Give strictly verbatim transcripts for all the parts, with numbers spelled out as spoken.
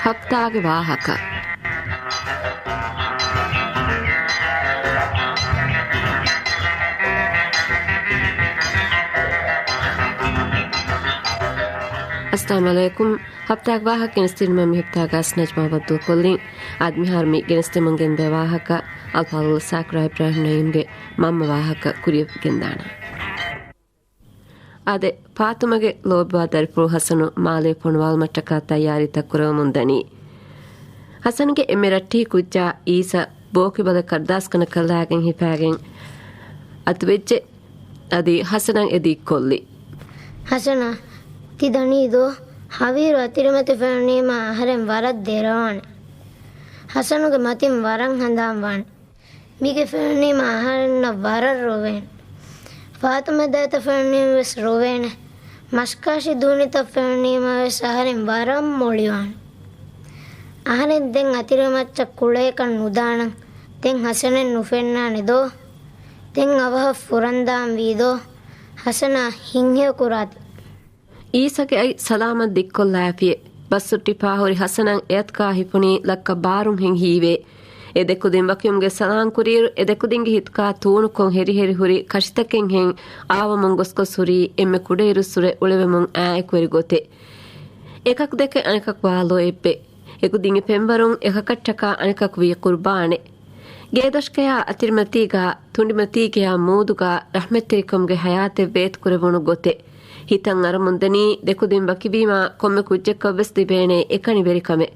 ހަފްތާގެ ވާހަކަ. އައްސަލާމު ޢަލައިކުމް. ހަފްތާގެ ވާހަކަ ގެނެސްދިނުމަށް މި ހަފްތާގަސް ނަޖްމާ ބައްދޫކޮށްލިން. އަދި މިހާރު މި ގެނެސްދެމުން ގެންދޭ ވާހަކަ އަލްފާޟިލް ސާކިރާ އިބްރާހިމް ނައީމްގެ މަންމަ ވާހަކަ ކުރިއަށް ގެންދާނަން. އާދެ، ފާތުމަގެ ލޯބިވާ ދަރިފުޅު ޙަސަނު މާލޭ ފޮނުވާލުމަށްޓަކާ ތައްޔާރީތައް ކުރަމުން ދަނީ. ޙަސަނުގެ އެންމެ ރައްޓެހި ކުއްޖާ އީސަ ބޯކިބަލަ ކަރުދާސްކަނަކަށް ލާގެން ހިފާގެން އަތުވެއްޖެ. އަދި ޙަސަނަށް އެ ދީއްކޮށްލި. ޙަސަނާ، ތި ދަނީ ދޯ؟ ހަވީރު އަތިރިމަތި ފެނުނީމާ އަހަރެން ވަރަށް ދެރަވާނެ. ޙަސަނުގެ މަތިން ވަރަށް ހަނދާން ވާނެ. މީގެ ފެނުނީމަ އަހަރެންނަށް ވަރަށް ރޮވޭނެ. ފާތުމަ ދައިތަ ފެނުނީމަ ވެސް ރޮވޭނެ. މަސްކާށި ދޫނިތައް ފެނުނީމަ ވެސް އަހަރެން ވަރަށް މޮޅިވާނެ. އަހަރެން ދެން އަތިރިމައްޗަށް ކުޅޭކަށް ނުދާނަން. ދެން ޙަސަނެއް ނުފެންނާނެ ދޯ؟ ދެން އަވަހަށް ފުރަންދާން ވީ ދޯ؟ ޙަސަނާ ހިތްހެޔޮ ކުރާތި. އީސަގެ އަތް ސަލާމަށް ދިއްކޮށްލާފިއެ. ބަސް ހުއްޓި ފާހުރި ޙަސަނަށް އެއަތުގާ ހިފުނީ ލައްކަ ބާރުންހެން ހީވޭ. އެ ދެކުދިން ވަކިވުމުގެ ސަލާން ކުރިއިރު، އެ ދެކުދިންގެ ހިތުގާ ތޫނުކޮށް ހެރިހެރި ހުރި ކަށިތަކެއްހެން އާވަމުން ގޮސްގޮސް ހުރީ އެންމެ ކުޑައިރުއްސުރެ އުޅެވެމުން އާ އެކުވެރި ގޮތެއް. އެކަކު ދެކެ އަނެކަކު ވާ ލޯތްބެއް. އެކުދިންގެ ފެންވަރުން އެކަކަށްޓަކާ އަނެކަކަކު ވީ ޤުރުބާނެއް. ގޭދޮށުގަޔާ އަތިރިމަތީގާ ތުނޑިމަތީގެޔާ މޫދުގާ ރަޙްމަތްތެރިކަމުގެ ހަޔާތެއް ވޭތުކުރެވުނު ގޮތެއް. ހިތަށް އަރަމުންދަނީ ދެކުދިން ވަކިވީމާ ކޮންމެ ކުއްޖަކަށްވެސް ލިބޭނެ އެކަނިވެރިކަމެއް.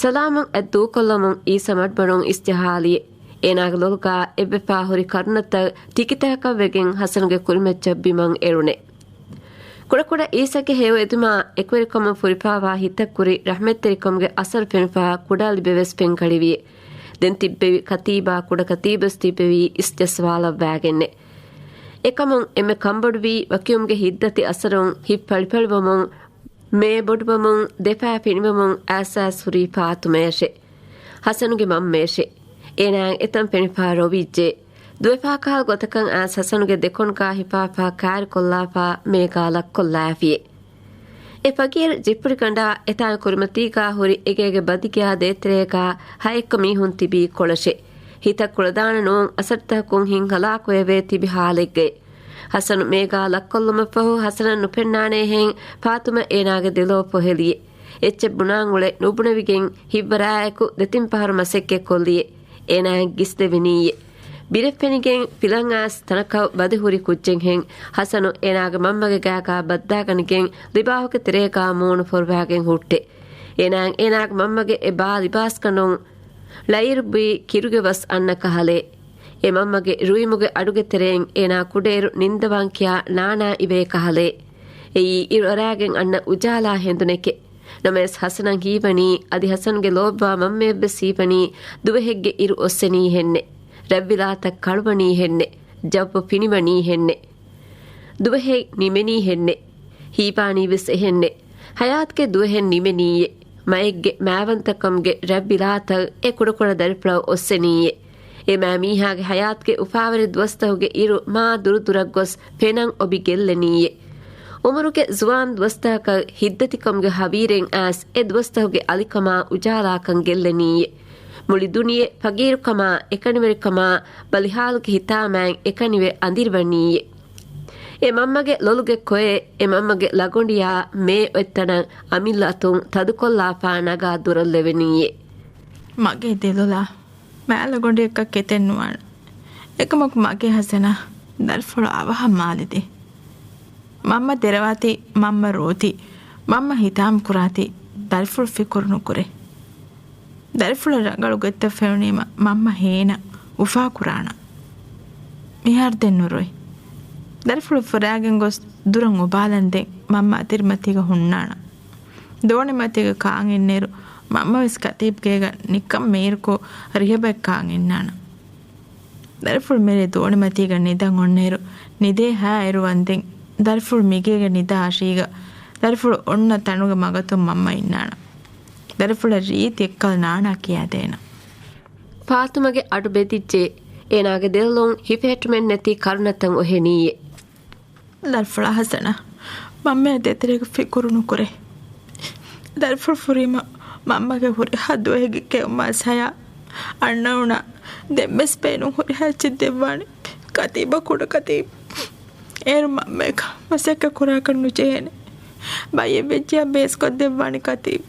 ސަލާމުން އަތް ދޫކޮށްލަމުން އީސަ މަޑުމަޑުން އިސްޖަހާލިއެ. އޭނާގެ ލޮލުގާ އެއްވެފާ ހުރި ކަރުނަތައް ޓިކިތަކަކަށް ވެގެން ޙަސަނުގެ ކުރިމައްޗަށް ބިމަށް އެޅުނެ. ކުޑަކުޑަ އީސަގެ ހެޔޮއެދުމާ އެކުވެރިކަމަށް ފުރިފާވާ ހިތަށް ކުރި ރަޙްމަތްތެރިކަމުގެ އަސަރު ފެނިފާ ކުޑަ ލިބެވެސް ފެންކަޅިވިއެ. ދެން ތިއްބެވި ކަތީބާ ކުޑަ ކަތީބުވެސް ތިއްބެވީ އިސްޖައްސަވާލައްވާގެންނެ. އެކަމުން އެންމެ ކަންބޮޑުވީ ވަކިވުމުގެ ހިތްދަތި އަސަރުން ހިތް ފަޅިފަޅިވަމުން، މޭ ބޮޑުވަމުން، ދެފާ ފިނިވަމުން އައިސް އައިސް ހުރީ ފާތުމައަށެ. ޙަސަނުގެ މަންމައަށެ. އޭނާއަށް އެތަން ފެނިފާ ރޮވިއްޖެ. ދުވެފާ ކަހަލަ ގޮތަކަށް އައިސް ޙަސަނުގެ ދެކޮންގާ ހިފާފާ ކާރިކޮށްލާފާ މޭގާ ލައްކޮށްލާފިއެ. އެ ފަގީރު ޖިއްޕުރިގަނޑާ އެތާނގެ ކުރިމަތީގާ ހުރި އެގޭގެ ބަދިގެޔާ ދޭތެރޭގާ ހައެއްކަ މީހުން ތިބީ ކޮޅަށެ. ހިތަށް ކުޅަދާނަ ނޫން އަސަރުތަކަކުން ހިތް ހަލާކުވެވޭ ތިބި ހާލެއްގައެ. ޙަސަނު މޭގާ ލައްކޮށްލުމަށްފަހު ޙަސަނަށް ނުފެންނާނޭހެން ފާތުމަ އޭނާގެ ދެލޯ ފޮހެލިއެ. އެއްޗެއް ބުނާން އުޅެ ނުބުނެވިގެން ހިތްވަރާއެކު ދެތިން ފަހަރު މަސައްކަތްކޮށްލިއެ. އޭނާއަށް ގިސްދެވެނީއެ. ބިރެއް ފެނިގެން ފިލަން އައިސް ތަނަކަށް ވަދެ ހުރި ކުއްޖެއްހެން ޙަސަނު އޭނާގެ މަންމަގެ ގާގާ ބައްދާގަނެގެން ލިބާހުގެ ތެރޭގާ މޫނު ފޮރުވާގެން ހުއްޓެ. އޭނާއަށް އޭނާގެ މަންމަގެ އެ ބާ ލިބާސްގަނޑުން ޅައިރު ބުއި ކިރުގެ ވަސް އަންނަ ކަހަލޭ. އެ މަންމަގެ ރުއިމުގެ އަޑުގެ ތެރެއިން އޭނާ ކުޑައިރު ނިންދަވާން ކިޔާ ނާނާ އިވޭ ކަހަލޭ. އެއީ އިރު އަރާގެން އަންނަ އުޖާލާ ހެނދުނެކެ. ނަމަވެސް ޙަސަނަށް ހީވަނީ، އަދި ޙަސަނުގެ ލޯބިވާ މަންމައަށްވެސް ހީވަނީ، ދުވަހެއްގެ އިރު އޮއްސެނީހެންނެ. ރަތްވިލާތައް ކަޅުވަނީހެންނެ. ޖައްވު ފިނިވަނީހެންނެ. ދުވަހެއް ނިމެނީހެންނެ. ހީވާނީވެސް އެހެންނެ. ޙަޔާތުގެ ދުވަހެއް ނިމެނީއެ. މައެއްގެ މާވަންތަކަމުގެ ރަތްވިލާތައް އެ ކުޑަކުޑަ ދަރިފުޅަށް އޮއްސެނީއެ. އެ މާ މީހާގެ ޙަޔާތުގެ އުފާވެރި ދުވަސްތަހުގެ އިރު މާ ދުރުދުރަށްގޮސް ފެނަން އޮބި ގެއްލެނީއެ. އުމުރުގެ ޒުވާން ދުވަސްތަކަކަށް ހިތްދަތިކަމުގެ ހަވީރެއް އައިސް އެ ދުވަސްތަހުގެ އަލިކަމާ އުޖާލާކަން ގެއްލެނީއެ. މުޅި ދުނިޔެ ފަގީރުކަމާ އެކަނިވެރިކަމާ ބަލިހާލުގެ ހިތާމައިން އެކަނިވެ އަނދިރިވަނީއެ. އެ މަންމަގެ ލޮލުގެ ކޮއެއް، އެ މަންމަގެ ލަގޮނޑިޔާ މޭ އޮތްތަނަށް އަމިއްލަ އަތުން ތަދުކޮށްލާފާ ނަގާ ދުރަށް ލެވެނީއެ. މަގޭ ދެލޮލާ މާ ލަގޮނޑިއަކަށް ކެތެއް ނުވާނެ. އެކަމަކު މަގޭ ޙަސަނާ ދަރިފުޅު އަވަހަށް މާލެ ދޭ. މަންމަ ދެރަވާތީ، މަންމަ ރޯތީ، މަންމަ ހިތާމަ ކުރާތީ، ދަރިފުޅު ފިކުރު ނުކުރޭ. ދަރިފުޅަށް ރަނގަޅު ގޮތްތައް ފެނުނީމަ މަންމަ ހޭނަ އުފާ ކުރާނަ. މިހާރު ދެން ނުރޮއި. ދަރިފުޅު ފުރާގެން ގޮސް ދުރަށް އޮބާލަން ދެން މަންމަ އަތިރިމަތީގަ ހުންނާނަ. ދޯނިމަތީގަ ކާން އިންނައިރު މަންމަވެސް ކަތީބްގޭގަ ނިކަން މީރުކޮށް ރިހަބައެއް ކާން އިންނާނަ. ދަރިފުޅު މިރޭ ދޯނިމަތީގަ ނިދަން އޮންނައިރު ނިދޭ ހައިރު ވަންދެން ދަރިފުޅު މިގޭގަ ނިދާ އަށީގަ ދަރިފުޅު އޮންނަ ތަނުގެ މަގަތުން މަންމަ އިންނާނަ. ދަރިފުޅަށް ރީތި އެއްކަލަ ނާނާ ކިޔާދޭނަ. ފާތުމަގެ އަޑު ބެދިއްޖެ. އޭނާގެ ދެލޮލުން ހިފެހެއްޓުމެއްނެތި ކަރުނަތައް އޮހެނީއެ. ދަރިފުޅާ ޙަސަނާ، މަންމައާ ދޭތެރޭގަ ފިކުރު ނުކުރޭ. ދަރިފުޅު ފުރީމަ މަންމަގެ ހުރިހާ ދުވަހެއްގެ ކެއުމާ ސަޔާ އަންނައުނާ ދެންވެސް ބޭނުން ހުރިހާ އެއްޗެއް ދެއްވާނެ. ކަތީބާ ކުޑަ ކަތީބް. އޭރު މަންމައަކަށް މަސައްކަތް ކުރާކަށް ނުޖެހޭނެ. ބައްޔެއް ވެއްޖިޔާ ބޭސްކޮށްދެއްވާނެ ކަތީބް.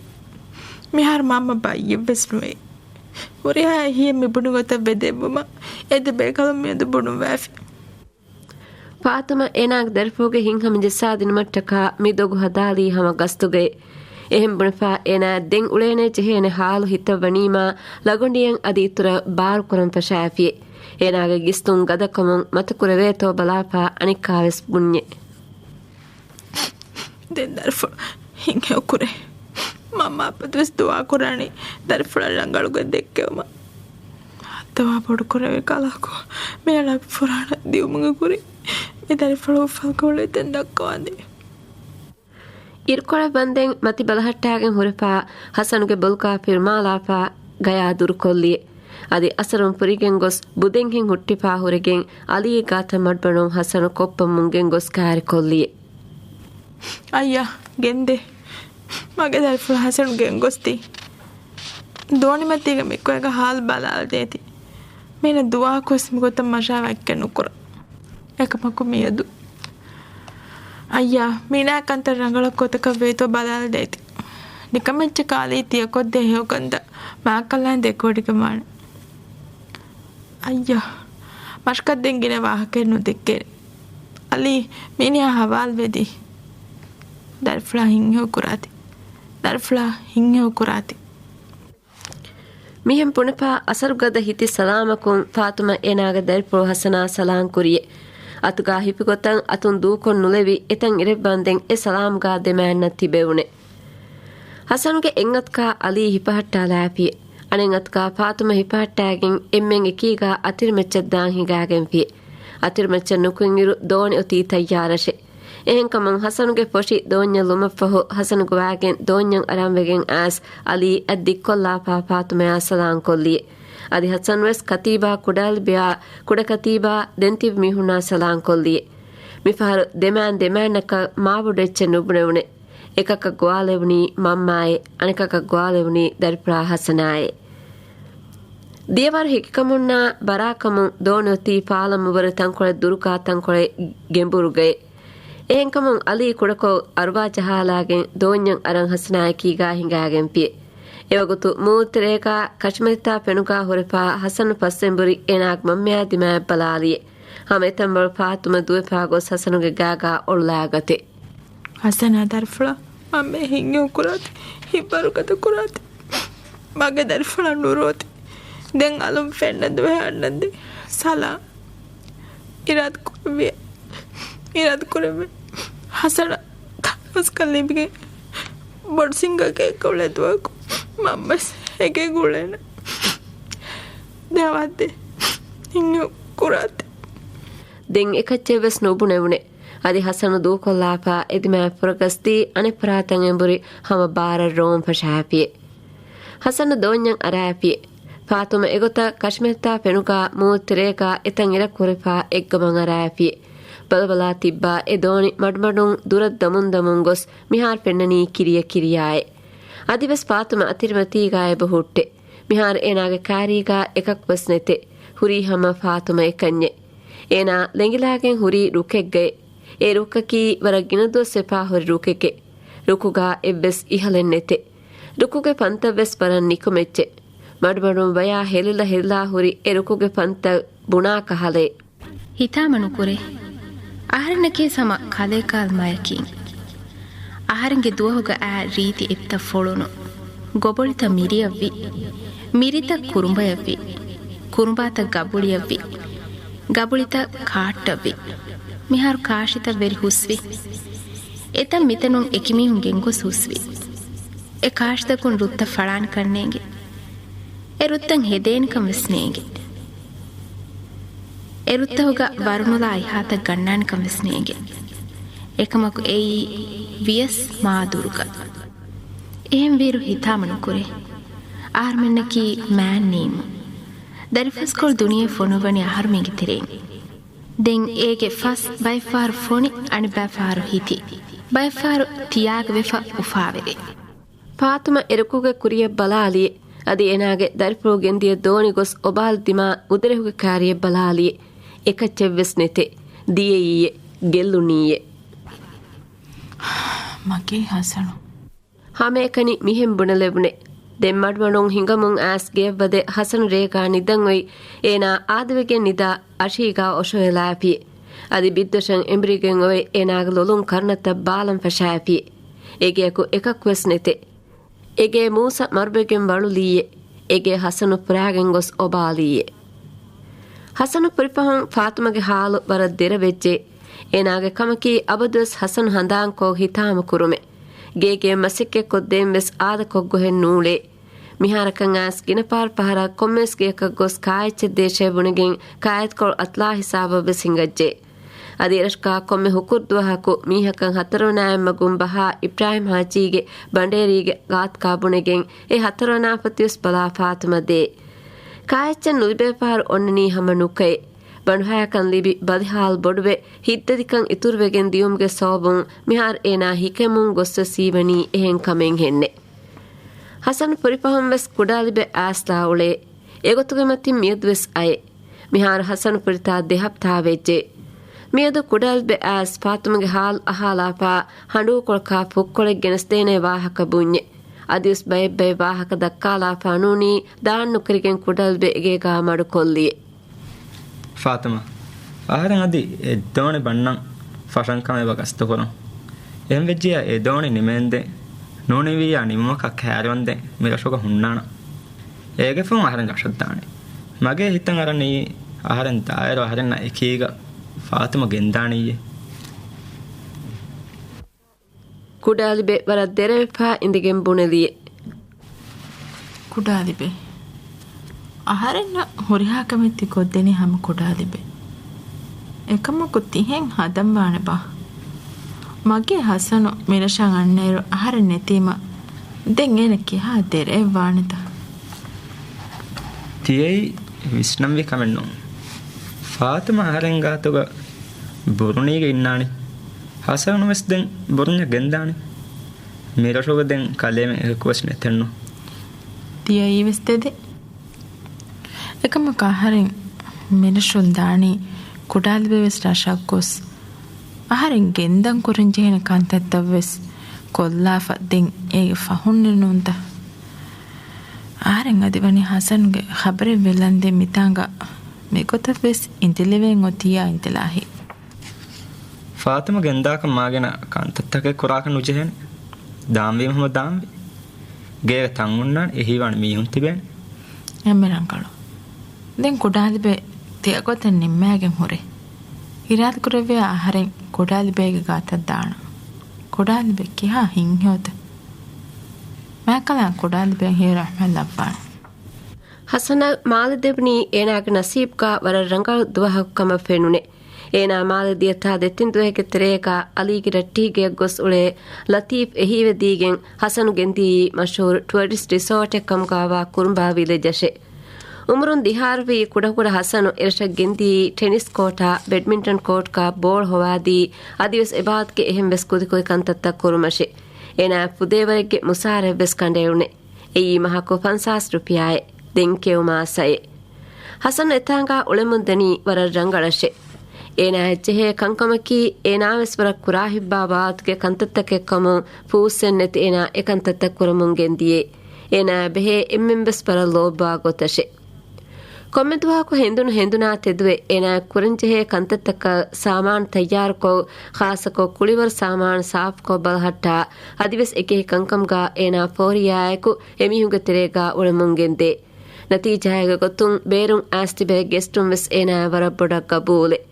މިހާރު މަންމަ ބައްޔެއްވެސް ނުވޭ. ހުރިހާ އެހީއެއް މި ބުނި ގޮތަށް ވެދެއްވުމަށް އެދެ ބޭކަލުން މިއަދު ބުނުއްވާފި. ފާތުމަ އޭނާގެ ދަރިފުޅުގެ ހިތްހަމަ ޖައްސާދިނުމަށްޓަކާ މި ދޮގު ހަދާލީ ހަމަ ގަސްތުގައި. އެހެން ބުނެފާ އޭނާއަށް ދެން އުޅޭނޭ ޖެހޭނެ ހާލު ހިތަށް ވަނީމާ ލަގޮނޑިއެއް އަދި އިތުރަށް ބާރުކުރަން ފަށާފިއެ. އޭނާގެ ގިސްތުން ގަދަކަމުން މަތަކުރެވޭތޯ ބަލާފާ އަނެއްކާވެސް ބުންޏެ. ދެން ދަރިފުޅު ހިތްހެޔޮކުރޭ. މަންމަ އަބަދުވެސް ދުޢާކުރާނީ ދަރިފުޅަށް ރަނގަޅުގޮތް ދެއްކެވުމަށް. ހައްދަވާ ބޮޑުކުރެވޭ ކަލާކޮ މި އަޅާ ފުރާނަ ދިއުމުގެ ކުރިން މި ދަރިފުޅު އުފަލުގަ އުޅޭ ދެން ދައްކަވާނދޭ. އިރުކޮޅަށް ވަންދެން މަތި ބަލަހައްޓާގެން ހުރެފާ ހަސަނުގެ ބޮލުގާ ފިރުމާލާފާ ގަޔާ ދުރުކޮށްލިއެ. އަދި އަސަރުން ފުރިގެން ގޮސް ބުދެންހެން ހުއްޓިފާ ހުރެގެން އަލީ ގާތަށް މަޑުމަޑުން ހަސަނު ކޮއްޕަމުން ގެންގޮސް ކާރިކޮށްލިއެ. އައްޔާ، ގެންދޭ. މަގޭ ދަރިފުޅު ހަސަނު ގެންގޮސްދީ. ދޯނިމަތީގަ މިކޮއެގަ ހާލު ބަލާލަދޭތި. މީނަ ދުޢާކޮށް މިގޮތަށް މަޝާވަރަކެއް ނުކުރަން. އެކަމަކު މިއަދު. އައްޔާ، މީނާ ކަންތައް ރަނގަޅަށް ގޮތަކަށް ވޭތޯ ބަލާލަދޭތި. ނިކަމެއްޗަކާ އަލީ ތިޔަކޮށްދޭ ހެޔޮކަންތައް މާކަލާން ދެކޮޑިގެ މާނަ. އައްޔާ، މަށަކަށް ދެން ގިނަ ވާހަކައެއް ނުދެއްކޭނެ. އަލީ، މީނިއާ ހަވާލުވެދީ. ދަރިފުޅާ ހިތްހެޔޮ ކުރާތި. ދަރިފުޅާ ހިތްހެޔޮ ކުރާތި. މިހެން ބުނެފާ އަސަރުގަދަ ހިތި ސަލާމަކުން ފާތުމަ އޭނާގެ ދަރިފުޅު ހަސަނާ ސަލާން ކުރިއެ. އަތުގާ ހިފިގޮތަށް އަތުން ދޫކޮށް ނުލެވި އެތަން އިރެއްވަންދެން އެ ސަލާމްގާ ދެމާންނަށް ތިބެވުނެ. ހަސަނުގެ އެއްއަތުގާ އަލީ ހިފަހައްޓާލާފިއެ. އަނެއްއަތުގާ ފާތުމަ ހިފަހައްޓާގެން އެންމެން އެކީގާ އަތިރިމައްޗަށް ދާން ހިނގާގެންފިއެ. އަތިރިމައްޗަށް ނުކުތްއިރު ދޯނި އޮތީ ތައްޔާރަށެ. އެހެންކަމުން ހަސަނުގެ ފޮށި ދޯންޏަށް ލުމަށްފަހު ހަސަނު ގޮވާގެން ދޯންޏަށް އަރަންވެގެން އައިސް އަލީ އަތް ދިއްކޮށްލާފާ ފާތުމަޔާ ސަލާންކޮށްލިއެ. އަދި ހަސަނުވެސް ކަތީބާ ކުޑައަލިބިޔާ ކުޑަކަތީބާ ދެން ތިބި މީހުންނާ ސަލާންކޮށްލިއެ. މިފަހަރު ދެމާން ދެމާންނަކަށް މާބޮޑު އެއްޗެއް ނުބުނެވުނެ. އެކަކަށް ގޮވާލެވުނީ މަންމާއޭ، އަނެކަކަށް ގޮވާލެވުނީ ދަރިފުޅާ ހަސަނާއޭ. ދިޔަވަރު ހެކިކަމުންނާ ބަރާކަމުން ދޯނި އޮތީ ފާލަމުވަރު ތަންކޮޅެއް ދުރުގާ ތަންކޮޅެއް ގެނބުރުގައި. އެހެންކަމުން އަލީ ކުޑަކޮށް އަރުވާ ޖަހާލާގެން ދޯންޏަށް އަރަން ހަސަނާއެކީގާ ހިނގާގެންފިއެ. އެވަގުތު މޫދުތެރޭގާ ކަށިމަތިތާ ފެނުގާ ހުރެފާ ހަސަނު ފަސްއެނބުރި އޭނާގެ މަންމަޔާ ދިމާއަށް ބަލާލިއެ. ހަމަ އެތަންވަޅު ފާތުމަ ދުވެފާ ގޮސް ހަސަނުގެ ގާގާ އޮޅުލާގަތެ. ހަސަނާ ދަރިފުޅާ، މަންމަ ހިތްހެޔޮ ކުރާތި، ހިތްވަރުގަދަ ކުރާތި. މަގޭ ދަރިފުޅާ ނުރޯތި. ދެން އަލުން ފެންނަ ދުވަހެއް އަންނަންދޭ. ސަލާ. އިރާދަ ކުރެއްވިޔާ. އިރާދަ ކުރެއްވޭ. ހަސަނަށް ތަނަވަސްކަން ލިބިގެން ބޮޑު ސިންގާގެ އެކައުޅޭ ދުވަހަކު މަންމަވެސް އެގޭގަ އުޅޭނަ. ދެއަވަހަށްދޭ. ހިތްހެޔޮ ކުރާތި. ދެން އެކައްޗެއްވެސް ނުބުނެވުނެ. އަދި ހަސަނު ދޫކޮށްލާފާ އެދިމާއަށް ފުރަގަސްދީ އަނެއްފަރާތަށް އެނބުރި ހަމަ ބާރަށް ރޯން ފަށާފިއެ. ހަސަނު ދޯންޏަށް އަރާފިއެ. ފާތުމަ އެގޮތަށް ކަށިމަތިތާ ފެނުގާ މޫދުތެރޭގާ އެތަން އިރަކުރެފާ އެއްގަމަށް އަރާފިއެ. ބަލަބަލާ ތިއްބާ އެ ދޯނި މަޑުމަޑުން ދުރަށް ދަމުންދަމުން ގޮސް މިހާރު ފެންނަނީ ކިރިޔަށް ކިރިޔާއެ. އަދިވެސް ފާތުމަ އަތިރިމަތީގާ އެބަ ހުއްޓެ. މިހާރު އޭނާގެ ކާރީގާ އެކަކުވެސް ނެތެ. ހުރީ ހަމަ ފާތުމަ އެކަންޏެ. އޭނާ ލެނގިލާގެން ހުރީ ރުކެއްގައެ. އެ ރުއްކަކީ ވަރަށް ގިނަ ދުވަސް ވެފާ ހުރި ރުކެކެ. ރުކުގާ އެއްވެސް އިހަލެއް ނެތެ. ރުކުގެ ފަންތައްވެސް ވަރަށް ނިކުމެއްޗެ. މަޑުމަޑުން ވަޔާ ހެލިލަ ހެލިލާ ހުރި އެ ރުކުގެ ފަންތައް ބުނާ ކަހަލައެ. ހިތާމަ ނުކުރޭ. އަހަރެންނަކީ ހަމަ ކަލޭކާލް މަޔަކީން. އަހަރެންގެ ދުވަހުގަ އާ ރީތި އެއްތައް ފޮޅުނު. ގޮބޮޅިތައް މިރިއަށްވި. މިރިތައް ކުރުނބަޔަށްވި. ކުރުނބާތައް ގަބުޅިއަށްވި. ގަބުޅިތައް ކާއްޓަށްވި. މިހާރު ކާށިތައް ވެރި ހުސްވި. އެތަން މިތަނުން އެކިމީހުން ގެންގޮސް ހުސްވި. އެ ކާށިތަކުން ރުއްތައް ފަޅާނެކަން ނޭނގެ. އެ ރުއްތައް ހެދޭނެކަން ވެސް ނޭނގެ. އެ ރުއްތަހުގަ ވަރުނުލާ އިހާތައް ގަންނާނެކަން ވެސް ނޭނގެ. އެކަމަކު އެއީ ވިޔަސް މާ ދުރުގަ. އެހެންވީރު ހިތާމަ ނުކުރޭ. އަހަރުމެންނަކީ މާތް ނިއުމަތް. ދަރިފުސްކޮޅު ދުނިޔެ ފޮނުއްވަނީ އަހަރުމެންގެ ތެރެއިން. ދެން އޭގެ ފަސް ބައެއްފަހަރު ފޮނި، އަނެއްބައިފަހަރު ހިތި، ބައެއްފަހަރު ތިޔާގަ ވެފަ އުފާވެރި. ފާތުމަ އެރުކުގެ ކުރިޔަށް ބަލާލިއެ. އަދި އޭނާގެ ދަރިފުޅު ގެންދިޔަ ދޯނި ގޮސް އޮބާލި ދިމާ އުދަރެހުގެ ކާރިޔަށް ބަލާލިއެ. އެކައްޗެއްވެސް ނެތެ. ދިޔައީއެ. ގެއްލުނީއެ. މަގޭ ހަސަނު. ހަމައެކަނި މިހެން ބުނެލެވުނެ. ދެން މަޑުމަޑުން ހިނގަމުން އައިސް ގެޔަށްވަދެ ހަސަނު ރޭގާ ނިދަން އޮތް އޭނާ އާދަވެގެން ނިދާ އަށީގާ އޮށޯއެލާފި. އަދި ބިއްދޮށަށް އެނބުރިގެން އޮތް އޭނާގެ ލޮލުން ކަރުނަތައް ބާލަން ފަށާފި. އެގެއަކު އެކަކުވެސް ނެތެ. އެގޭ މޫސަ މަރުވެގެން ވަޅުލީއެ. އެގޭ ހަސަނު ފުރާގެން ގޮސް އޮބާލީއެ. ހަސަނު ފުރިފަހުން ފާތުމަގެ ހާލު ވަރަށް ދެރަވެއްޖެ. އޭނާގެ ކަމަކީ އަބަދުވެސް ހަސަނު ހަނދާންކޮށް ހިތާމަ ކުރުމެ. ގޭގެ މަސައްކަތްކޮށްދޭން ވެސް އާދަކޮށްގޮހެއް ނޫޅޭ. މިހާރަކަށް އައިސް ގިނަ ފަހަރު ފަހަރަށް ކޮންމެވެސް ގެއަކަށް ގޮސް ކާއެއްޗެއް ދޭށޭ ބުނެގެން ކާއެތިކޮޅު އަތުލާ ހިސާބަށް ވެސް ހިނގައްޖެ. އަދި އެރަށުގާ ކޮންމެ ހުކުރު ދުވަހަކު މީހަކަށް ހަތަރުވަނައިން މަގުން ބަހާ އިބްރާހިމް ހާޖީގެ ބަނޑޭރީގެ ގާތުގާ ބުނެގެން އެ ހަތަރުވަނާ ފަތިވެސް ބަލާ ފާތުމަ ދޭ. ކާއެއްޗެއް ނުލިބޭ ފަހަރު އޮންނަނީ ހަމަ ނުކައެ. ބަނޑުހައިކަން ލިބި ބަލިހާލު ބޮޑުވެ ހިތްދަދިކަން އިތުރުވެގެން ދިޔުމުގެ ސަބަބުން މިހާރު އޭނާ ހިކެމުން ގޮސްވެސް ހީވަނީ އެހެން ކަމެއްހެންނެއް. ހަސަން ފުރިފަހުން ވެސް ކުޑައަލިބެ އައިސްލާ އުޅޭ. އެގޮތުގެ މަތިން މިއަދުވެސް އައޭ. މިހާރު ހަސަން ފުރިތާ ދެ ހަފްތާ ވެއްޖެ. މިއަދު ކުޑައަލިބެ އައިސް ފާތުމަގެ ހާލު އަހާލާފާ ހަނޑޫކޮޅަކާ ފުއްކޮޅެއް ގެނެސްދޭނޭ ވާހަކަ ބުންޏެ. އަދިވެސް ބައެއްބައެއް ވާހަކަ ދައްކާލާފާ ނޫނީ ދާން ނުކެރިގެން ކުޑައަލިބެ އެގޭގާ މަޑުކޮށްލިއެ. ފާތުމާ، އަހަރެން އަދި އެ ދޯނި ބަންނަން ފަށަން ކަމަށް އެބަ ގަސްތުކުރަން. އެހެން ވެއްޖިއްޔާ އެ ދޯނި ނިމޭންދެން ނޫނިވިއްޔާ ނިމުމަކަށް ކައިރިވަންދެން މިރަށުގަ ހުންނާނަން. އޭގެ ފަހުން އަހަރެން ރަށަށް ދާނެ. މަގޭ ހިތަށް އަރަނީ އަހަރެން ދާއިރު އަހަރެންނާ އެކީގަ ފާތުމަ ގެންދާނީއޭ. ކުޑައަލިބެ ވަރަށް ދެރަވެފާ އިނދެގެން ބުނެލިއެ. ކުޑައަލިބެ. އަހަރެންނަށް ހުރިހާ ކަމެއް ތި ކޮށްދެނީ ހަމަ ކުޑައަލިބެ. އެކަމަކު ތިހެން ހަދަންވާނެބާ؟ މަގޭ ހަސަނު މިރަށަށް އަންނައިރު އަހަރެން ނެތީމަ ދެން އޭނަ ކިހާ ދެރައެއްވާނެތަ؟ ތިޔައީ ވިސްނަންވީ ކަމެއް ނޫން. ފާތުމަ އަހަރެން ގާތުގަ ބުރުނީގަ އިންނާނީ. ހަސަނުވެސް ދެން ބުރުންޏަށް ގެންދާނީ. މިރަށުގަ ދެން ކަލޭމެން އެކަކުވެސް ނެތެއްނު. ތިޔައީވެސް ދެދެ. އެކަމަކު އަހަރެން މިރަށުން ދާނީ ކުޑައަލިބެވެސް ރަށަށް ގޮސް. އަހަރެން ގެންދަން ކުރަންޖެހޭނެ ކަންތައްތައްވެސް ކޮށްލާފަ ދެން އޭގެ ފަހުންނެއް ނޫންތަ؟ އަހަރެން އަދި ވަނީ ހަސަނުގެ ޚަބަރެއް ވެލަންދެން މިތާނގަ މިގޮތަށްވެސް އިނދެލެވޭން އޮތިއްޔާ އިނދެލާހި. ފާތުމަ ގެންދާކަށް މާގިނަ ކަންތައްތަކެއް ކުރާކަށް ނުޖެހޭނެ. ދާންވީމަ ހަމަ ދާންވީ. ގޭގަ ތަން އޮންނާނެ، އެހީވާނެ މީހުން ތިބޭނެ. އެންމެ ރަނގަޅު. ދެން ކުޑައަލިބެ ތިޔަގޮތަށް ނިންމައިގެން ހުރޭ. އިރާދަކުރެއްވިއްޔާ އަހަރެން ކުޑައަލިބެގެ ގާތަށް ދާނަން. ކުޑައަލިބެ ކިހާ ހިތްހެޔޮތަ؟ މާތްކަލާނގެ ކުޑައަލިބެއަށް ހެޔޮ ރަޙްމަތް ލައްވާނެ. ހަސަނަށް މާލެ ދެވުނީ އޭނާގެ ނަސީބުގަ ވަރަށް ރަނގަޅު ދުވަހަކު ކަމަށް ފެނުނެ. އޭނާ މާލެ ދިޔަތާ ދެތިން ދުވަހެއްގެ ތެރޭގަ އަލީގެ ރައްޓެހިގެއަށް ގޮސް އުޅޭ ލަތީފް އެހީވެދީގެން ހަސަނު ގެންދިޔައީ މަޝްހޫރު ޓުއަރިސްޓް ރިސޯޓެއް ކަމުގަވާ ކުރުނބާ ވިލެޖަށެ. އުމުރުން ދިހައަހަރުވީ ކުޑަކުޑަ ހަސަނު އެރަށަށް ގެންދިޔައީ ޓެނިސް ކޯޓާ ބެޑްމިންޓަން ކޯޓްގަ ބޯޅަ ހޮވާދީ، އަދިވެސް އެބާވަތުގެ އެހެން ވެސް ކުދިކުދި ކަންތައްތައް ކުރުމަށެ. އޭނާ ފުދޭވަރެއްގެ މުސާރައެއް ވެސް ކަނޑައެޅުނެ. އެއީ މަހަކު ފަންސާސް ރުފިޔާއެއް. ދެން ކެއުމާ ސައެއް. ހަސަން އެތާނގާ އުޅެމުންދަނީ ވަރަށް ރަނގަޅަށެ. އޭނާއަށް ޖެހޭ ކަންކަމަކީ އޭނާވެސް ވަރަށް ކުރާހިތްބާ ބާވަތުގެ ކަންތައްތަކެއް ކަމުން ފޫއްސެއް ނެތި އޭނާ އެކަންތައްތައް ކުރަމުން ގެންދިޔޭ. އޭނާއަށް ބެހޭ އެންމެންވެސް ވަރަށް ލޯބިވާ ގޮތަށެ. ކޮންމެ ދުވަހަކު ހެނދުނު ހެނދުނާ ތެދުވެ އޭނާއަށް ކުރަންޖެހޭ ކަންތައްތަކަށް ސާމާނު ތައްޔާރުކޮށް، ޚާއްޞަކޮށް ކުޅިވަރު ސާމާނު ސާފުކޮށް ބަލަހައްޓާ، އަދިވެސް އެކި ކަންކަމުގަ އޭނާ ފޯރިޔާއެކު އެމީހުންގެ ތެރޭގަ އުޅެމުން ގެންދޭ. ނަތީޖާއެއްގެ ގޮތުން ބޭރުން އައިސް ތިބޭ ގެސްޓުން ވެސް އޭނާއަށް ވަރަށް ބޮޑަށް ގަބޫލެއް.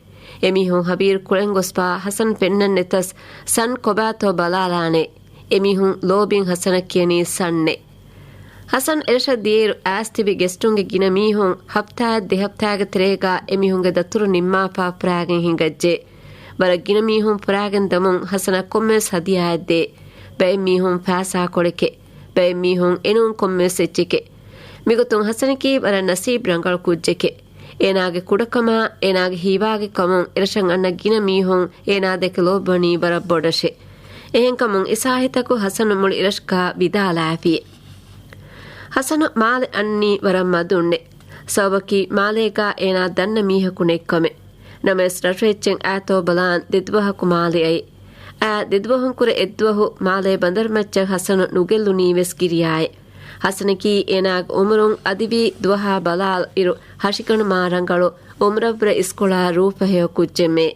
އެމީހުން ހަވީރު ކުޅެން ގޮސްފާ ހަސަން ފެންނަން ނެތަސް ސަން ކޮބާތޯ ބަލާލާނެ. އެމީހުން ލޯބިން ހަސަނަށް ކިޔަނީ ސަންނޭ. ހަސަން އެރަށަށް ދިޔައިރު އައިސް ތިބި ގެސްޓުންގެ ގިނަ މީހުން ހަފްތާއެއް ދެ ހަފްތާގެ ތެރޭގަ އެމީހުންގެ ދަތުރު ނިންމާފާ ފުރާގެން ހިނގައްޖެ. ވަރަށް ގިނަ މީހުން ފުރާގެން ދަމުން ހަސަނަށް ކޮންމެވެސް ހަދިޔާއެއް ދޭ. ބައެއް މީހުން ފައިސާކޮޅެކޭ. ބައެއް މީހުން އެނޫން ކޮންމެވެސް އެއްޗެކޭ. މިގޮތުން ހަސަނަކީ ވަރަށް ނަސީބު ރަނގަޅު ކުއްޖެކޭ. އޭނާގެ ކުޑަކަމާ، އޭނާގެ ހީވާގި ކަމުން އެރަށަށް އަންނަ ގިނަ މީހުން އޭނާ ދެކެ ލޯބިވަނީ ވަރަށް ބޮޑަށެ. އެހެންކަމުން އިސާހިތަކު ހަސަނު މުޅި އިރަށަކާ ވިދާލާފި. ހަސަނު މާލެ އަންނީ ވަރަށް މަދުންނެ. ސަބަބަކީ މާލޭގާ އޭނާ ދަންނަ މީހަކު ނެތްކަމެއް. ނަމަވެސް ރަށު އެއްޗެއް އާތޯ ބަލާން ދެދުވަހަކު މާލެ އައި. އާ ދެދުވަހުން ކުރެ އެއްދުވަހު މާލޭ ބަނދަރުމައްޗަށް ހަސަނު ނުގެއްލުނީ ވެސް ގިރިޔާއެ. ހަސަނަކީ އޭނާގެ އުމުރުން އަދިވީ ދުވަހާ ބަލާލް އިރު ހަށިގަނޑު މާ ރަނގަޅު އުމުރަށްވުރެ އިސްކޮޅާ ރޫފަހެޔޮ ކުއްޖެއްމެ.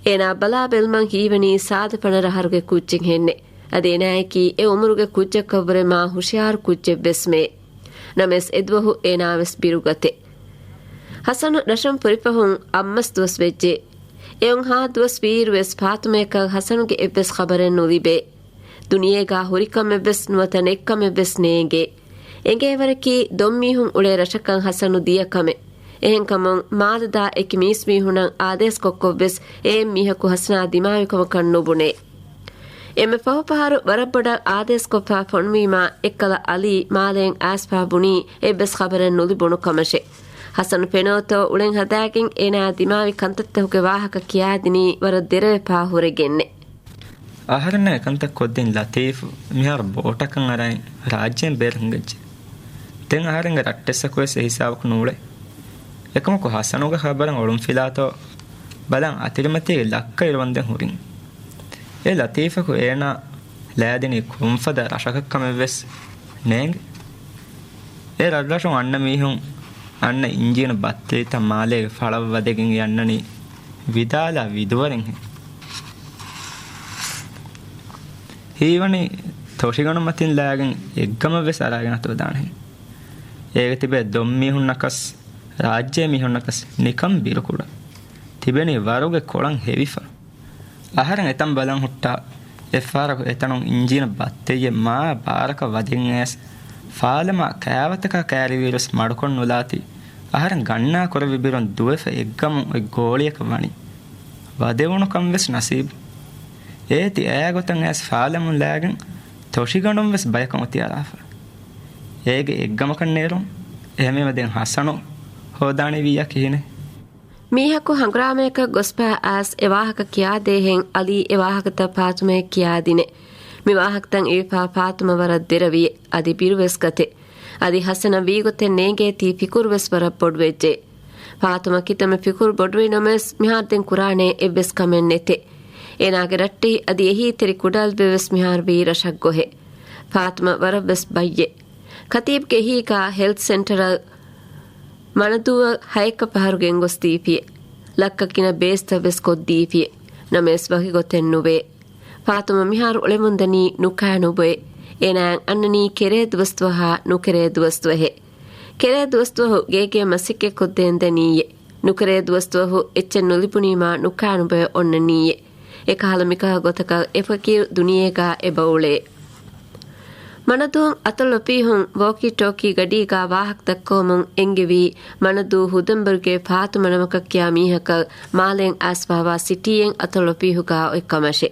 އޭނާ ބަލާ ބެލުމަށް ހީވަނީ ސާދަ ފަނަރަ އަހަރުގެ ކުއްޖެއްހެންނެ. އަދި އޭނާއަކީ އެ އުމުރުގެ ކުއްޖަކަށްވުރެ މާ ހުޝިޔާރު ކުއްޖެއްވެސްމެ. ނަމަވެސް އެދުވަހު އޭނާވެސް ބިރުގަތެ. ހަސަނު ރަށުން ފުރިފަހުން އަށްމަސް ދުވަސް ވެއްޖެ. އެއުން ހާ ދުވަސް ވީއިރުވެސް ފާތުމައަކަށް ހަސަނުގެ އެއްވެސް ޚަބަރެއް ނުލިބޭ. ދުނިޔޭގާ ހުރިކަމެއްވެސް ނުވަތަ ނެތްކަމެއްވެސް ނޭނގޭ. އެނގޭވަރަކީ ދޮންމީހުން އުޅޭ ރަށަކަށް ހަސަނު ދިޔަ ކަމެއް. އެހެންކަމުން މާލެދާ އެކި މީސްމީހުނަށް އާދޭސްކޮށްކޮށްވެސް އެއެއް މީހަކު ހަސަނާ ދިމާވިކަމަކަށް ނުބުނޭ. އެންމެ ފަހު ފަހަރު ވަރަށް ބޮޑަށް އާދޭސްކޮށްފަ ފޮނުވީމާ އެއްކަލަ އަލީ މާލޭން އައިސްފަ ބުނީ އެއްވެސް ޚަބަރެއް ނުލިބުނު ކަމަށެ. ހަސަނު ފެނޯތޯ އުޅެން ހަދާގެން އޭނާ ދިމާވި ކަންތައްތަކުގެ ވާހަކަ ކިޔާދިނީ ވަރަށް ދެރަވެފާ ހުރެގެންނެ. އަހަރެންނަށް އެކަންތައް ކޮށްދިން ލަތީފު މިހާރު ބޯޓަކަށް އަރައި ރާއްޖޭން ބޭރަށް ހިނގައްޖެ. ދެން އަހަރެންގެ ރައްޓެއްސަކުވެސް އެ ހިސާބަކު ނޫޅޭ. އެކަމަކު ހަސަނުގެ ޚަބަރަށް އޮޅުންފިލާތޯ ބަލަން އަތިރިމަތީގެ ލައްކަ އިރުވަންދެން ހުރިން. އެ ލަތީފަކު އޭނާ ލައިދިނީ ކޮންފަދަ ރަށަކަށްކަމެއްވެސް ނޭނގެ. އެ ރަށްރަށުން އަންނަ މީހުން އަންނަ އިންޖީނު ބައްތެލިތައް މާލޭގެ ފަޅަށް ވަދެގެން އަންނަނީ ވިދާލާ ވިދުވަރެއްހެން. ހީވަނީ ތޮށިގަނޑުމަތިން ލާގެން އެއްގަމަށްވެސް އަރާގެން އަތުވެދާނެ. އޭގެ ތިބޭ ދޮންމީހުންނަކަސް ރާއްޖޭ މީހުންނަކަސް ނިކަން ބިރުކުޑަ. ތިބެނީ ވަރުގެ ކޮޅަށް ހެވިފަ. އަހަރެން އެތަން ބަލަން ހުއްޓާ އެއްފަހަރަކު އެތަނުން އިންޖީނަށް ބައްތެއްޔެއް މާ ބާރަކަށް ވަދެން އައިސް ފާލަމާ ކައިވަތަކާ ކައިރިވިއިރުސް މަޑުކޮށް ނުލާތީ. އަހަރެން ގަންނާ ކުރެވި ބިރުން ދުވެފަ އެއްގަމުން އޮތް ގޯޅިއަކަށް ވަނީ. ވަދެވުނުކަން ވެސް ނަސީބު. އޭތި އަޔާގޮތަށް އައިސް ފާލަމުން ލާގެން ތޮށިގަނޑުން ވެސް ބަޔަކަށް އޮތި އަރާފަ. އޭގެ އެއްގަމަކަށް ނޭރުން. އެހެންވީމަ ދެން ހަސަނު ހޯދާނީ ވިއްޔާ ކިހިނެއް؟ މީހަކު ހަނގުރާމަޔަކަށް ގޮސްފަ އައިސް އެ ވާހަކަ ކިޔާދޭހެން އަލީ އެ ވާހަކަތައް ފާތުމަޔަށް ކިޔާދިނެ. މި ވާހަކަތައް އިވިފާ ފާތުމަ ވަރަށް ދެރަވިއެ. އަދި ބިރުވެސް ގަތެ. އަދި ހަސަނަށް ވީގޮތެއް ނޭނގޭތީ ފިކުރުވެސް ވަރަށް ބޮޑުވެއްޖެ. ފާތުމަ ކިތަންމެ ފިކުރު ބޮޑުވި ނަމަވެސް މިހާރު ދެން ކުރާނޭ އެއްވެސް ކަމެއް ނެތެ. އޭނާގެ ރައްޓެހި އަދި އެހީތެރި ކުޑައިލްބެވެސް މިހާރު ވީ ރަށަށް ގޮހެ. ފާތުމަ ވަރަށްވެސް ބައްޔެ. ކަތީބްގެ އެހީގާ ހެލްތް ސެންޓަރަށް މަނަދޫއަށް ހައެއްކަ ފަހަރު ގެންގޮސްދީފިއެ. ލައްކަ ގިނަ ބޭސްތައްވެސް ކޮށްދީފިއެ. ނަމަވެސް ވަކި ގޮތެއް ނުވޭ. ފާތުމަ މިހާރު އުޅެމުންދަނީ ނުކާ ނުބޮއެ. އޭނާއަށް އަންނަނީ ކެރޭ ދުވަސްދުވަހާ ނުކެރޭ ދުވަސްދުވަހެއް. ކެރޭ ދުވަސްދުވަހު ގޭގެ މަސައްކަތް ކޮށްދޭން ދަނީއެ. ނުކެރޭ ދުވަސްދުވަހު އެއްޗެއް ނުލިބުނީމާ ނުކާ ނުބޮއެ އޮންނަނީއެ. އެކަހަލަ މިކަހަލަ ގޮތަކަށް އެ ފަޤީރު ދުނިޔޭގާ އެބައުޅޭ. މަނަދޫން އަތޮޅު އޮފީހުން ވޯކީ ޓޯކީ ގަޑީގާ ވާހަކަ ދައްކަވަމުން އެންގެވީ މަނަދޫ ހުދަންބަރުގެ ފާތުމަ ނަމަކަށް ކިޔާ މީހަކަށް މާލޭން އައިސްފަވާ ސިޓީއެއް އަތޮޅު އޮފީހުގާ އޮތްކަމަށެ.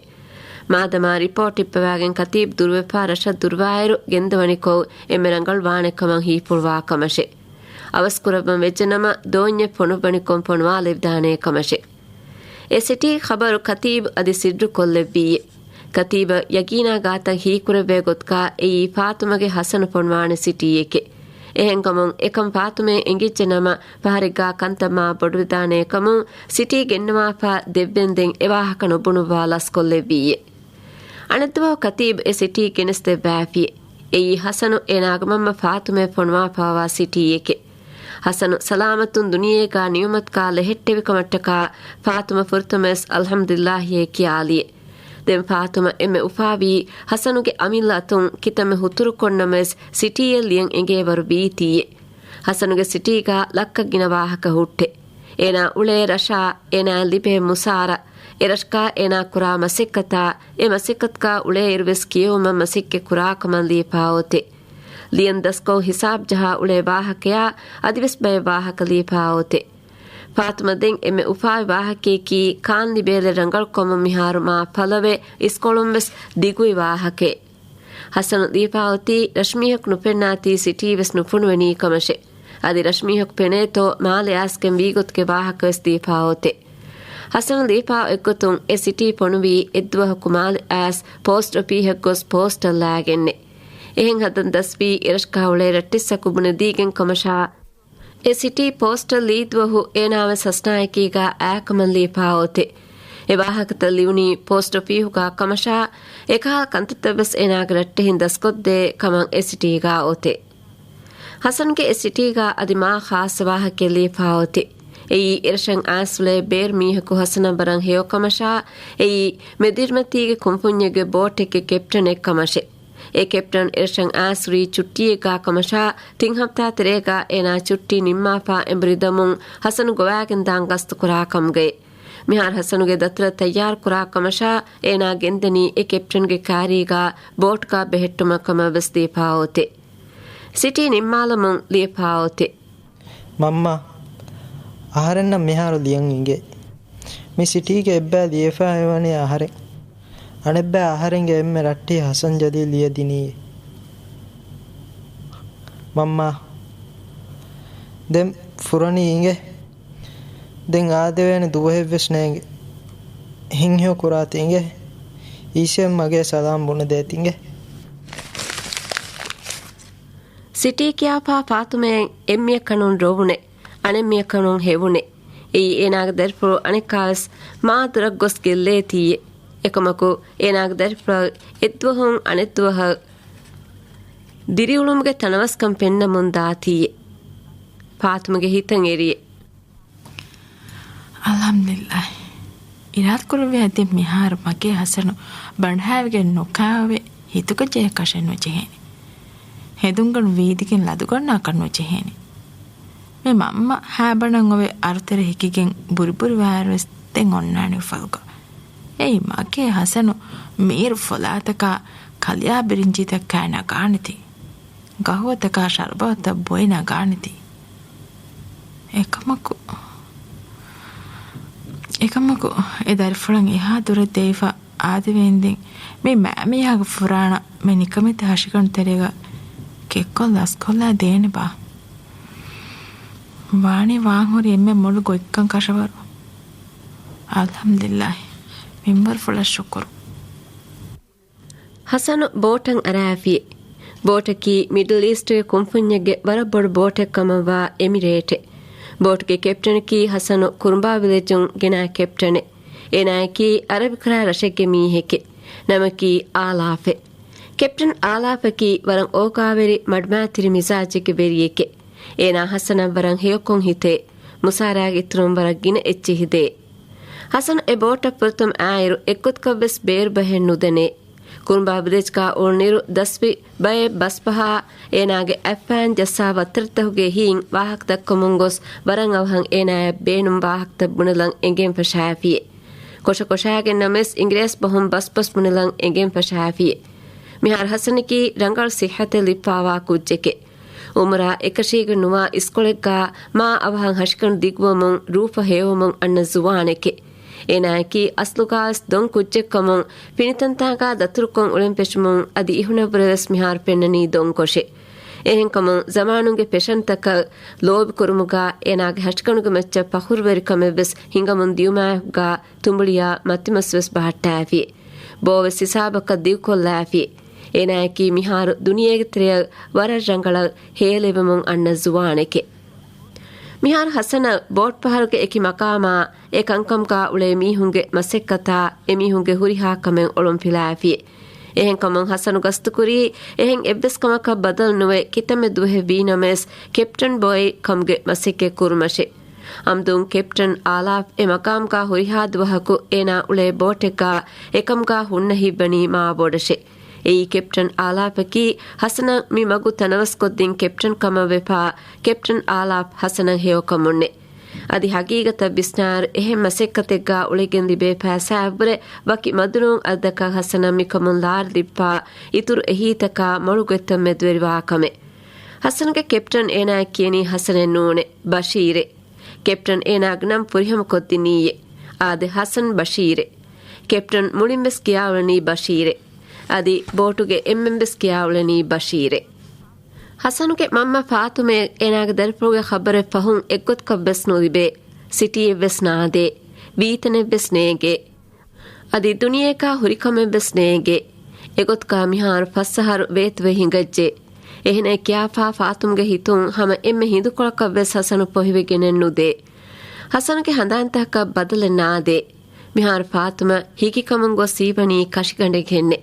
މާދަމާ ރިޕޯޓް އިއްބަވާގެން ކަތީބް ދުރުވެފާ ރަށަށް ދުރުވާއިރު ގެންދަވަނިކޮށް އެންމެ ރަނގަޅު ވާނެ ކަމަށް ހީފުޅުވާ ކަމަށެ. އަވަސްކުރައްވަން ވެއްޖެނަމަ ދޯންޏެއް ފޮނުއްވަނިކޮށް ފޮނުވާލެވިދާނޭ ކަމަށެ. އެ ސިޓީ ޚަބަރު ކަތީބް އަދި ސިއްރު ކޮށްލެއްވީއެ. ކަތީބަށް ޔަގީނާ ގާތަށް ހީކުރެއްވޭ ގޮތަކާ އެއީ ފާތުމަގެ ހަސަނު ފޮނުވާނެ ސިޓީއެކޭ. އެހެންކަމުން އެކަން ފާތުމައަށް އެނގިއްޖެ ނަމަ ފަހަރެއްގާ ކަންތައް މާ ބޮޑުވެދާނޭ ކަމުން ސިޓީ ގެންނަވާފަ ދެއްވެންދެން އެ ވާހަކަ ނުބުނުއްވާ ލަސްކޮށްލެއްވީއެ. އަނެއްދުވަހު ކަތީބް އެ ސިޓީ ގެނެސްދެއްވާފިއެ. އެއީ ހަސަނު އޭނާގެ މަންމަ ފާތުމައަށް ފޮނުވާފައިވާ ސިޓީއެކެ. ހަސަނު ސަލާމަތުން ދުނިޔޭގާ ނިޢުމަތުގާ ލެހެއްޓެވިކަމަށްޓަކާ ފާތުމަ ފުރަތަމަވެސް އަލްޙަމްދުލިއްލާހިއޭ ކިޔާލިއެ. ދެން ފާތުމަ އެންމެ އުފާވީ ހަސަނުގެ އަމިއްލަ އަތުން ކިތަންމެ ހުތުރުކޮށްނަމަވެސް ސިޓީއެއް ލިޔަން އެނގޭވަރު ވީތީއެ. ހަސަނުގެ ސިޓީގާ ލައްކަ ގިނަ ވާހަކަ ހުއްޓެ. އޭނާ އުޅޭ ރަށާ، އޭނާއަށް ލިބޭ މުސާރަ، އެ ރަށުގާ އޭނާ ކުރާ މަސައްކަތާ، އެ މަސައްކަތުގާ އުޅޭއިރުވެސް ކިޔެވުމަށް މަސައްކަތް ކުރާކަމަށް ލިޔެފާ އޮތެ. ލިޔަން ދަސްކޮށް ހިސާބް ޖަހާ އުޅޭ ވާހަކަޔާ އަދިވެސް ބައެއް ވާހަކަ ލިޔެފާ އޮތެ. ފާތުމަ ދެން އެންމެ އުފާވި ވާހަކަޔަކީ ކާން ލިބޭލެއް ރަނގަޅުކަމުން މިހާރު މާ ފަލަވެ އިސްކޮޅުންވެސް ދިގުވި ވާހަކައެއް. ހަސަނު ލިޔެފާ އޮތީ ރަށުމީހަކު ނުފެންނާތީ ސިޓީވެސް ނުފޮނުވެނީ ކަމަށެ. އަދި ރަށުމީހަކު ފެނޭތޯ މާލެ އައިސްގެން ވީގޮތުގެ ވާހަކަވެސް ލިޔެފާ އޮތެ. ހަސަނަށް ލިޔެފާ އޮތްގޮތުން އެ ސިޓީ ފޮނުވީ އެއްދުވަހަކު މާލެ އައިސް ޕޯސްޓް އޮފީހަށް ގޮސް ޕޯސްޓަށް ލާގެންނެ. އެހެން ހަދަން ދަސްވީ އެރަށަކާ އުޅޭ ރައްޓެއްސަކު ބުނެދީގެން ކަމަށާ، އެ ސިޓީ ޕޯސްޓަށް ލީ ދުވަހު އޭނާވެސް ހަސަނާއެކީގާ އާކަމަށް ލިޔެފާ އޮތެ. އެ ވާހަކަތައް ލިޔުނީ ޕޯސްޓް އޮފީހުގާ ކަމަށާ، އެކަހަލަ ކަންތައްތައްވެސް އޭނާގެ ރައްޓެހިން ދަސްކޮށްދޭ ކަމަށް އެ ސިޓީގާ އޮތެ. ހަސަންގެ އެ ސިޓީގާ އަދި މާ ޚާއްޞަ ވާހަކައެއް ލިޔެފާ އޮތެ. އެއީ އެރަށަށް އައިސް އުޅޭ ބޭރު މީހަކު ހަސަނަށް ވަރަށް ހެޔޮ ކަމަށާ، އެއީ މެދިރިމަތީގެ ކުންފުންޏެއްގެ ބޯޓެއްގެ ކެޕްޓަނެއް ކަމަށެ. އެ ކެޕްޓަން އެރަށަށް އައިސް ހުރީ ޗުއްޓީއެއްގާ ކަމަށާ، ތިން ހަފްތާ ތެރޭގާ އޭނާ ޗުއްޓީ ނިންމާފާ އެނބުރި ދަމުން ހަސަނު ގޮވާގެން ދާން ގަސްތު ކުރާ ކަމުގައި. މިހާރު ހަސަނުގެ ދަތުރަށް ތައްޔާރު ކުރާ ކަމަށާ، އޭނާ ގެންދަނީ އެ ކެޕްޓަންގެ ކާރީގާ ބޯޓުގާ ބެހެއްޓުމަށް ކަމަށް ވެސް ލިޔެފާ އޮތެ. ސިޓީ ނިންމާލަމުން ލިޔެފާ އޮތެ. މަންމާ، އަހަރެންނަށް މިހާރު ލިޔަން އިނގޭ. މި ސިޓީގެ އެއްބައި ލިޔެފައި ވަނީ އަހަރެން. އަނެއްބައި އަހަރެންގެ އެންމެ ރައްޓެހި ހަސަން ޖަލީލް ލިޔެދިނީ. މަންމާ، ދެން ފުރަނީ އިނގޭ. ދެން އާދެވޭނެ ދުވަހެއްވެސް ނޭނގެ. ހިތްހެޔޮ ކުރާތި އިނގޭ. އީސީއެމް މަގޭ ސަލާމް ބުނެދޭތި އިނގޭ. ސިޓީ ކިޔާފާ ފާތުމައަށް އެއްމީހަކަށް ރޮވުނެ، އަނެއްމީހަކަށް ހެވުނެ. އެއީ އޭނާގެ ދަރިފުޅު އަނެއްކާވެސް މާ ދުރަށް ގޮސް ގެއްލޭތީއެ. އެކަމަކު، އޭނާގެ ދަރިފުޅަށް އެއްދުވަހުން އަނެއްދުވަހަށް ދިރިއުޅުމުގެ ތަނަވަސްކަން ޕެންނަމުން ދާތީއެ. ފާތުމަގެ ހިތަށް އެރިއެ. އަލްޙަމްދުލިއްލާހި. އިރާދަކުރެއްވިއްޔާ ދެން މިހާރު މަގޭ ހަސަނު ބަނޑާވެގެން ނުކާވެ ހިތުގަ ޖެހޭކަށެއް ނުޖެހޭނެ. ހެދުންގަނޑު ވީދިގެން ލަދުގަންނާކަށް ނުޖެހޭނެ. މި މަންމަ ހައިބަނަން އޮވެ އަރުތެރެ ހިކިގެން ބުރިބުރިވާއިރުވެސް ދެން އޮންނާނީ އުފަލުގަ. އެއީ މަގޭ ހަސަނު މީރު ފޮލާތަކާ ކަލެޔާ ބިރިންޖީތައް ކާ ނަގާނެތީ. ގަހުވަތަކާ ޝަރުބަތަށް ބޮއެ ނަގާނެތީ. އެކަމަކު، އެކަމަކު އެ ދަރިފުޅަށް އެހާ ދުރަށް ދެވިފަ އާދެވޭންދެން މި މައިމީހާގެ ފުރާނަ މި ނިކަމެތި ހަށިގަނޑު ތެރޭގަ ކެއްކޮށް ލަސްކޮށްލާ ދޭނެބާ؟ ވާނީ ވާންހުރި އެންމެ މޮޅު ގޮތްކަން ކަށަވަރު. އަލްޙަމްދުލިއްލާހި. މިންވަރުފުޅަށް ޝުކުރު. ހަސަނު ބޯޓަށް އަރާފި. ބޯޓަކީ މިޑްލް އީސްޓްގެ ކުންފުންޏެއްގެ ވަރަށް ބޮޑު ބޯޓެއް ކަމަށްވާ އެމިރޭޓެއް. ބޯޓުގެ ކެޕްޓަނަކީ ހަސަނު ކުރުނބާ ވިލެޖުން ގެނާ ކެޕްޓަނެއް. އޭނާއަކީ އަރަބިކުރާ ރަށެއްގެ މީހެކެއް. ނަމަކީ އާލާފެއް. ކެޕްޓަން އާލާފަކީ ވަރަށް އޯގާވެރި މަޑުމައިތިރި މިޒާޖެއްގެ ވެރިއެކެއް. އޭނާ ހަސަނަށް ވަރަށް ހެޔޮކޮށް ހިތޭ. މުސާރާގެ އިތުރުން ވަރަށް ގިނަ އެއްޗެހި ދޭ. ހަސަން އެ ބޯޓަށް ފުރަތަމަ އާއިރު އެއްގޮތަކަށްވެސް ބޭރު ބަހެއް ނުދެނޭ. ކުރުނބާ ވިލެޖްގާ އުޅުނުއިރު ދަސްވި ބައެއް ބަސްބަހާ އޭނާގެ އަތްފައިން ޖައްސާ ވައްތަރެއްތަކުގެ ހިތް ވާހަކަ ދައްކަމުން ގޮސް ވަރަށް އަވަހަށް އޭނާޔަށް ބޭނުން ވާހަކަތައް ބުނެލަން އެނގެން ފަށާފިއެ. ކޮށަކޮށާގެން ނަމަވެސް އިނގިރޭސި ބަހުން ބަސްބަސް ބުނެލަން އެނގެން ފަށާފިއެ. މިހާރު ހަސަނަކީ ރަނގަޅު ސިއްހަތެއް ލިބިފާވާ ކުއްޖެކެ. އުމުރާ އެކަށީގެން ނުވާ އިސްކޮޅެއްގާ މާ އަވަހަށް ހަށިގަނޑު ދިގުވަމުން ރޫފަ ހެޔޮވަމުން އަންނަ ޒުވާނެކެ. އޭނާއަކީ އަސްލުގާވެސް ދޮން ކުއްޖެއްކަމުން ފިނިތަންތާގާ ދަތުރުކޮށް އުޅެން ފެށުމުން އަދި އިހުނަށްވުރެވެސް މިހާރު ފެންނަނީ ދޮންކޮށެ. އެހެންކަމުން ޒަމާނުގެ ފެޝަންތަކަށް ލޯބިކުރުމުގާ އޭނާގެ ހަށިގަނޑުގެ މައްޗަށް ފަޚުރުވެރިކަމެއްވެސް ހިނގަމުން ދިޔުމާއެކުގާ ތުނބުޅިޔާ މަތިމަސްވެސް ބަހައްޓާފި. ބޯވެސް ހިސާބަކަށް ދިގުކޮށްލާފި. އޭނާއަކީ މިހާރު ދުނިޔޭގެ ތެރެއަށް ވަރަށް ރަނގަޅަށް ހޭލެވެމުން އަންނަ ޒުވާނެކެ. މިހާރު ހަސަނަށް ބޯޓްފަހަރުގެ އެކި މަގާމާ އެ ކަންކަމުގާ އުޅޭ މީހުންގެ މަސައްކަތާ އެމީހުންގެ ހުރިހާ ކަމެއް އޮޅުންފިލާފި. އެހެންކަމުން ހަސަނު ގަސްތުކުރީ އެހެން އެއްވެސް ކަމަކަށް ބަދަލު ނުވެ ކިތަންމެ ދުވަހެއް ވީ ނަމަވެސް ކެޕްޓަން ބޮއެ ކަމުގެ މަސައްކަތް ކުރުމަށެ. އަމްދުން ކެޕްޓަން އާލާފް އެ މަގާމުގާ ހުރިހާ ދުވަހަކު އޭނާ އުޅޭ ބޯޓެއްގާ އެކަމުގާ ހުންނަ ހިތްވަނީ މާ ބޮޑަށެ. އެއީ ކެޕްޓަން އާލާފަކީ ހަސަނަށް މި މަގު ތަނަވަސްކޮށްދިން ކެޕްޓަން ކަމަށް ވެފާ ކެޕްޓަން އާލާފް ހަސަނަށް ހެޔޮކަމުންނެ. އަދި ހަގީގަތަށް ވިސްނާއިރު އެހެން މަސައްކަތެއްގާ އުޅެގެން ލިބޭ ފައިސާއަށްވުރެ ވަކި މަދުނޫން އަދަދަކަށް ހަސަނަށް މިކަމުން ލާރި ލިބިފާ އިތުރު އެހީތަކާ މޮޅު ގޮތްތައް މެދުވެރިވާ ކަމެއް. ހަސަންގެ ކެޕްޓަން އޭނާއަށް ކިޔަނީ ހަސަނެއް ނޫނެ، ބަޝީރެ. ކެޕްޓަން އޭނާގެ ނަން ފުރިހަމަކޮށްދިނީއޭ. އާދެ ހަސަން ބަޝީރެ. ކެޕްޓަން މުޅިންވެސް ކިޔާއުޅެނީ ބަޝީރެ. އަދި ބޯޓުގެ އެންމެންވެސް ކިޔާއުޅެނީ ބަޝީރެ. ހަސަނުގެ މަންމަ ފާތުމައަށް އޭނާގެ ދަރިފުޅުގެ ޚަބަރެއް ފަހުން އެއްގޮތަކަށްވެސް ނުލިބޭ. ސިޓީއެއްވެސް ނާދޭ. ވީތަނެއްވެސް ނޭނގޭ. އަދި ދުނިޔޭގާ ހުރިކަމެއްވެސް ނޭނގޭ. އެގޮތުގާ މިހާރު ފަސް އަހަރު ވޭތުވެ ހިނގައްޖެ. އެހެނޭ ކިޔާފާ ފާތުމްގެ ހިތުން ހަމަ އެންމެ ހިނދުކޮޅަކަށްވެސް ހަސަނު ޕޮހިވެގެނެއް ނުދޭ. ހަސަނުގެ ހަނދާންތަކަށް ބަދަލެއް ނާދޭ. މިހާރު ފާތުމަ ހިކިކަމުން ގޮސް ހީވަނީ ކަށިގަނޑެއްހެންނެ.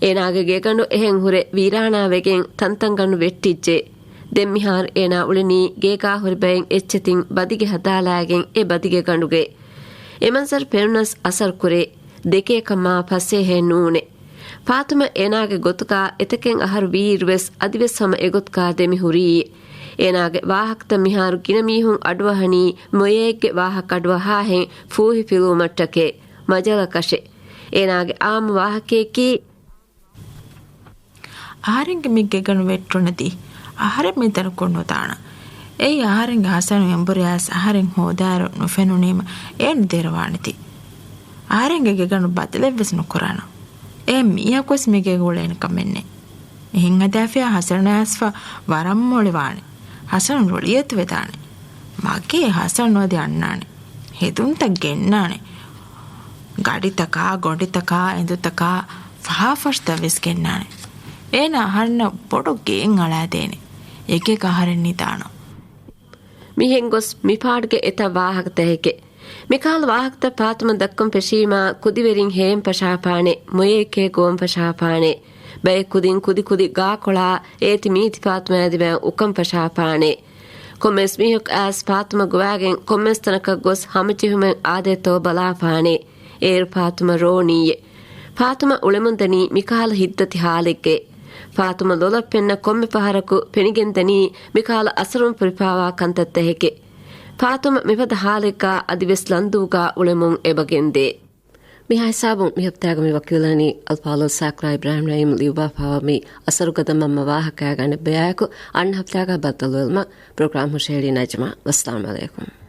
އޭނާގެ ގެގަނޑު އެހެން ހުރެ ވީރާނާވެގެން ތަންތަންގަނޑު ވެއްޓިއްޖެ. ދެން މިހާރު އޭނާ އުޅެނީ ގޭގާ ހުރި ބައެއް އެއްޗެތިން ބަދިގެ ހަދާލާގެން އެ ބަދިގެ ގަނޑުގައި. އެ މަންޒަރު ފެނުނަސް އަސަރު ކުރޭ. ދެކޭކަށް މާ ފަސޭހައެއް ނޫނޭ. ފާތުމަ އޭނާގެ ގޮތުގާ އެތަކެއް އަހަރު ވީއިރުވެސް އަދިވެސް ހަމަ އެގޮތުގާ ދެމި ހުރީ. އޭނާގެ ވާހަކަތައް މިހާރު ގިނަ މީހުން އަޑުއަހަނީ މޮޔައެއްގެ ވާހަކަ އަޑުއަހާހެން ފޫހި ފިލުވުމަށްޓަކޭ. މަޖަލަކަށެއް. އޭނާގެ އާއްމު ވާހަކަޔަކީ، އަހަރެންގެ މި ގެގަނޑު ވެއްޓުނަދީ، އަހަރެން މި ތަނަކުން ނުދާނަން. އެއީ އަހަރެންގެ ހަސަނު އެނބުރިޔާސް އަހަރެން ހޯދާއިރު ނުފެނުނީމަ އޭނަ ދެރަވާނެތީ. އަހަރެންގެ ގެގަނޑު ބަދަލެއްވެސް ނުކުރާނަން. އެ މީހަކުވެސް މި ގޭގަ އުޅޭނެ ކަމެއްނެއް. އެހެން ހަދާފިޔާ ހަސަނު އައިސްފަ ވަރަށް މޮޅިވާނެ. ހަސަނު ރުޅިއަތުވެދާނެ. މަގޭ ހަސަނު އަދި އަންނާނެ. ހެދުންތައް ގެންނާނެ. ގަޑިތަކާ، ގޮނޑިތަކާ، އެނދުތަކާ، ފަހާފަށިތައް ވެސް ގެންނާނެ. އޭނާ އަހަރެންނަށް ބޮޑު ގެއެއް އަޅާދޭނެ. އެގޭގަ އަހަރެން ނިދާނަން. މިހެން ގޮސް މިފާޑުގެ އެތައް ވާހަކަތަކެކޭ. މިކަހަލަ ވާހަކަތައް ފާތުމަ ދައްކަން ފެށީމާ ކުދިވެރިން ހޭން ފަށާފާނެ، މޮޔައެކޭ ގޮވަން ފަށާފާނެ. ބައެއް ކުދިން ކުދި ކުދި ގާކޮޅާ އޭތި މީތި ފާތުމާ އަދި ބައެއް އުކަން ފަށާފާނެ. ކޮންމެސް މީހަކު އައިސް ފާތުމަ ގޮވާގެން ކޮންމެސް ތަނަކަށް ގޮސް ހަމަޖެހުމެއް އާދޭތޯ ބަލާފާނެ. އޭރު ފާތުމަ ރޯނީއޭ. ފާތުމަ އުޅެމުންދަނީ މިކަހަލަ ހިތްދަތި ހާލެއްގައި. ފާތުމަ ލޮލަށް ފެންނަ ކޮންމެ ފަހަރަކު ފެނިގެންދަނީ މިކަހަލަ އަސަރުން ފުރިފާވާ ކަންތައްތަކެކޭ. ފާތުމަ މިފަދަ ހާލެއްގަ އަދިވެސް ލަންދޫގަ އުޅެމުން އެބަގެންދޭ. މިހާ ހިސާބުން މި ހަފްތާގަ މި ވަކިވެލަނީ އަލްފާޟިލް ސާކްރާ އިބްރާހިމް ނައީމް ލިޔުއްވާފާވާ މި އަސަރުގަދަ މަންމަ ވާހަކައާ ގާނެ ބަޔާއެކު. އަންނަ ހަފްތާގަ ބައްދަލުވެލުމަށް ޕްރޮގްރާމް ހުށަހެޅީ ނަޖްމާ. ވައްސަލާމް އަލައިކުމް.